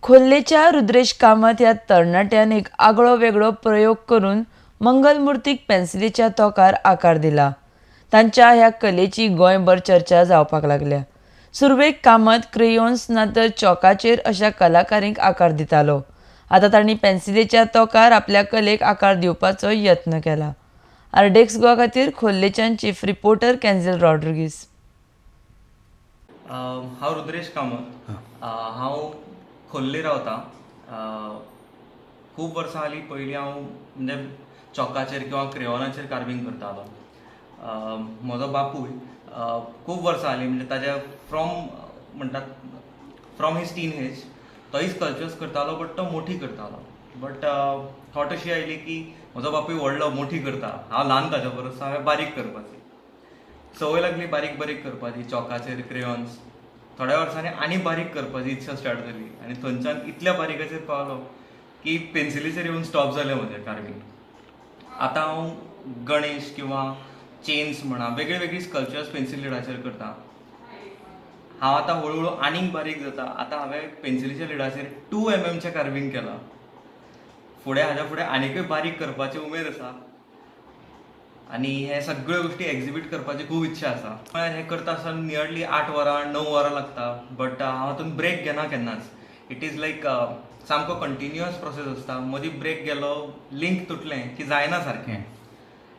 खोर्लेच्या रुद्रेश कामत ह्या तरणाट्यान एक आगळो वेगळो प्रयोग करून मंगलमुर्तीक पेन्सिलीच्या तोंकार आकार दिला. तांच्या ह्या कलेची गोंयभर चर्चा जावपाक लागल्या. सुरवेक कामत क्रेयॉन्स ना तर चॉकाचेर अशा कलाकारींक आकार दितालो. आतां तांणी पेन्सिलीच्या तोंकार आपल्या कलेक आकार दिवपाचो यत्न केला. आरडीएक्स गोवा खातीर खोर्लेच्यान चीफ रिपोर्टर कॅन्झल रॉड्रिगीस. हांव रुद्रेश कामत, हांव खोर्ले रावता. खूब वर्सां हालीं पयलीं हांव म्हणजे चॉकाचेर किंवा क्रेयोनाचेर कार्विंग करतालो. म्हजो बापूय खूब वर्सां हालीं म्हणजे ताज्या फ्रॉम म्हणटात फ्रॉम his tin एज तोय स्कल्पचर्स करतालो, बट तो मोठी करतालो. बट थॉट अशी आयली की म्हजो बापूय व्हडलो मोठी करता, हांव ल्हान ताज्या परस, हांवें बारीक करपाची संवय लागली. बारीक बारीक करपाची चॉकाचेर, क्रेयॉन्स. थोड्या वर्सांनी आनी बारीक करपाची इच्छा स्टार्ट जाली आनी थंयच्यान इतल्या बारीकाचेर पावलो की पेन्सिलीचेर येवन स्टॉप जालें म्हजें कार्विंग. आतां हांव गणेश किंवा चेन्स म्हणा, वेगळी वेगळी स्कल्पचर्स पेन्सिल लिडाचेर करता. हांव आतां हळू हळू आनीक बारीक जाता. आतां हांवें पेन्सिलीच्या लिडाचेर 2 mmचें कार्विंग केलां. फुडें हाज्या फुडें आनीकय बारीक करपाची उमेद आसा आनी हे सगळ्यो गोश्टी एक्झिबीट करपाची खूब इच्छा आसा. म्हळ्यार हें करता आसतना नियरली 8 वरां, 9 वरां लागता, बट हांव हातूंत ब्रेक घेना केन्नाच. It is लायक सामको कंटिन्युअस प्रोसेस आसता. मदीं ब्रेक गेलो, लिंक तुटलें की जायना सारकें.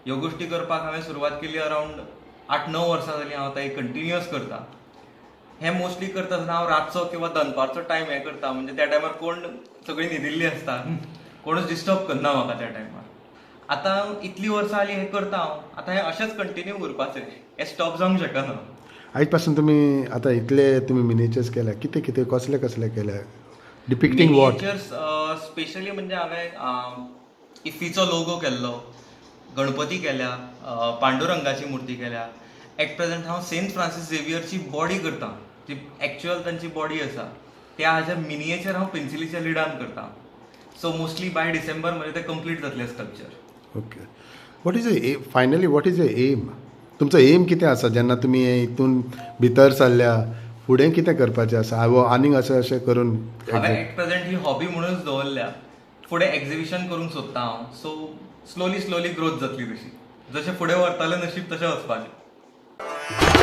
ह्यो गोश्टी करपाक हांवें सुरवात केली अरावंड 8-9 वर्सां जालीं. हांव आतां कंटिन्युअस करता. हें मोस्टली करता आसतना हांव रातचो किंवा दनपारचो टायम हें करता, म्हणजे त्या टायमार कोण सगळीं न्हिदिल्लीं आसता, कोणूच डिस्टर्ब करना म्हाका त्या टायमार. आतां इतलीं वर्सां जालीं हें करता हांव. आतां हें अशेंच कंटिन्यू उरपाचें, हें स्टॉप जावंक शकना. आयज पासून तुमी आतां इतले तुमी मिनिएचर्स केल्या, कितें कितें, कसले कसले केल्या, डिपिक्टींग what? Miniatures specially म्हणजे हांवें इफ्फीचो लोगो केल्लो, गणपती केल्या, पांडुरंगाची मुर्ती केल्या. एट प्रेझेंट हांव सेंट फ्रांसीस झेवियरची बॉडी करता. जी एक्चुअल तांची बॉडी आसा, त्या हाज्या मिनिएचर हांव पेन्सिलीच्या लिडान करता. सो मोस्टली बाय डिसेंबर म्हजें तें कंप्लीट जातलें sculpture. Okay, what is a finally what is a aim? तुमचो एम कितें आसा जेन्ना तुमी हे हितून भितर सरल्या, फुडें कितें करपाचें आसा वो आनीक अशें अशें करून? हांवें एट प्रेझेंट he hobby म्हणूनच दवरल्या. फुडें एक्झिबिशन करूंक सोदता हांव. सो स्लोली स्लोली ग्रोथ जातली तशी, जशें फुडें व्हरतालें नशीब तशें वचपाचें.